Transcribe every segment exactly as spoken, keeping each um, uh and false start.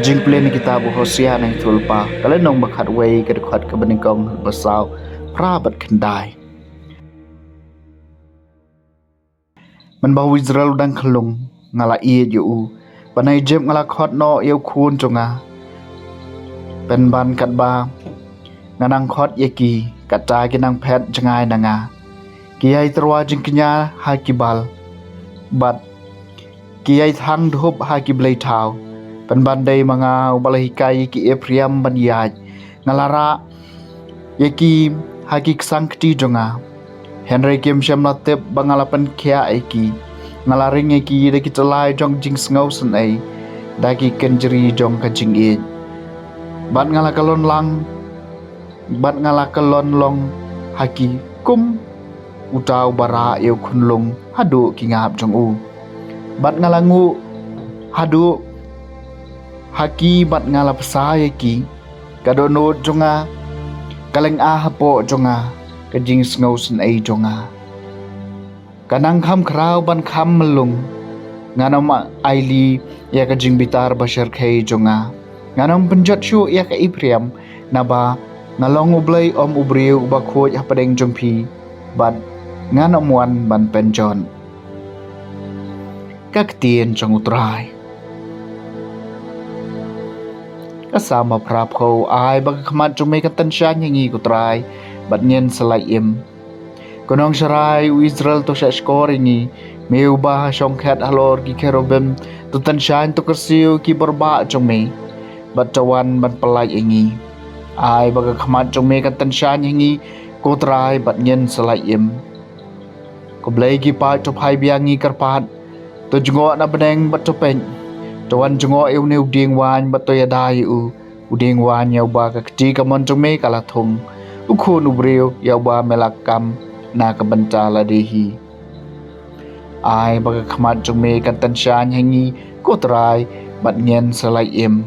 Jingpule na kitab u Hosea na ïa u lypa, ka lynnong ba khatwei, ka dkhot kaba nyngkong, ba saw, phra bad khyndai. Mynba u Israel u dang khyllung, nga la ïeit ïa u. Ba na Ijipt nga la khot noh ïa u khun jong nga. Pynban katba nga nang khot ïa ki, kata ki nang phet jngai na nga. Ki ïai tyrwa jingkñia ha ki Baal, bad ki ïai thang dhup ha ki blei thaw. Pynban dei ma nga uba la hikai ïa ki Ephraim ban ïaid. Nga la rah ïa ki ha ki ksang kti jong nga. Hynrei kim shym la tip ba nga la pynkhiah ïa ki. Nga la ring ïa ki da ki tyllai jong jingsngewsynei, da ki kynjri jong ka jingïeit. Bad nga la kyllon lang, bad nga la kyllon long ha ki kum uta uba rah ïa u khunlung haduh ki ngap jong u. Bad nga la nguh haduh ha ki bad nga la bsa ïa ki. Ka dohnud jong nga ka lynga hapoh jong nga, ka jingsngewsynei jong nga ka nang kham khraw ban kham myllung. Ngan ym ailad ïa ka jingbitar ba shyrkhei jong nga. Ngan ym pynjot shuh ïa ka Ephraim, naba nga long U Blei, ym u briew uba khuid hapdeng jong phi, bad ngan ym wan ban pynjot. Ka ktien jong U Trai. Ka Salm ba phra phew. Ai ba ka khmat jong me kan tyngshaiñ ha ngi, ko Trai, bad ngin sa lait im. Ko Nongsharai u Israel, to shahshkor ïa ngi. Me uba ha shong khet halor ki kherubim, to tyngshaiñ, to kyrsiew ïa ki bor bah jong me, bad to wan ban pyllait ïa ngi. Ai ba ka khmat jong me kan tyngshaiñ ha ngi, ko Trai, bad ngin sa lait im. Khublei ki paid, to phai biang, ngi kyrpad. To jngoh na bneng bad to peit. To wan jngoh ïa une u dieng waiñ bad to ïada ïa u, u dieng waiñ ïa uba ka kti kamon jong me ka la thung, u khun u briew ïa uba me la kam na ka bynta lade hi. Ai ba ka khmat jong me kan tyngshaiñ ha ngi, ko Trai, bad ngin sa lait im.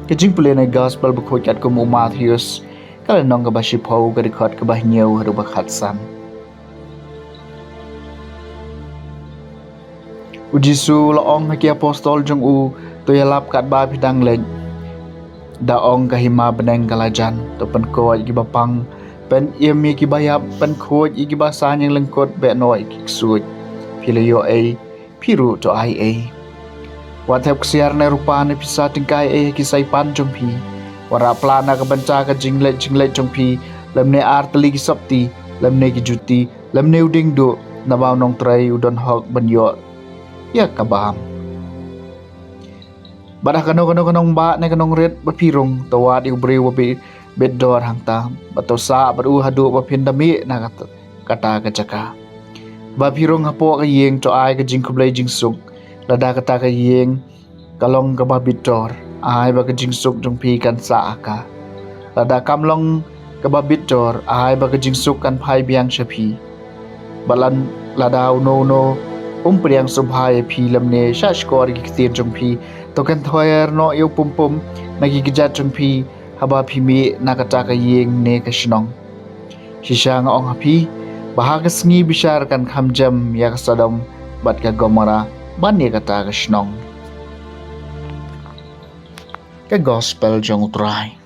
Ka jingpule na ka Gospel bakhuid katkum u Mathaios, ka lynnong kaba shiphew, ka dkhot kaba hynñiew haduh ba khatsan. U Jisu u la ong ha ki apostol jong u, to ïalap katba phi dang leit. Da ong ka hima bneng ka la jan, to pynkoit ïa kiba pang, pynim ïa kiba ïap, pynkhuid ïa kiba saiñ lyngkut, beh noh ïa ki ksuid. Phi la ïoh ei, phi ruh to ai ei. Wat thep ksiar ne rupa ne pisa tyngkai ei ha ki saipan jong phi. Wat rah pla na ka bynta ka jingleit jingleit jong phi lymne ar tylli ki sopti, lymne ki juti, lymne u dieng duh, naba u nongtrei u don hok ban ïoh ïa ka bam. Bad ha kano kano ka nongbah ne ka nongrit ba phi rung, to wad ïa u briew uba bit dor hangta, bad to sah bad u haduh ba phin da mih na kata, kata ka jaka. Ba phi rung hapoh ka ïing, to ai ka jingkhublei jingsuk. Lada kata ka ïing ka long kaba bit dor, ai ba ka jingsuk jong phi kan sah ha ka. Lada kam long kaba bit dor, ai ba ka jingsuk kan phai biang sha phi. Bad lada uno uno um pdiang sngewbha ïa phi lymne shahshkor ïa ki ktien jong phi, to kynthoer noh ïa u pumpum na ki kjat jong phi haba phi mih na kata ka ïing ne ka shnong. Shisha nga ong ha phi, ba ha ka sngi bishar kan kham jem ïa ka Sodom bad ka Gomorrah ban ïa kata ka shnong. Ka Gospel jong U Trai.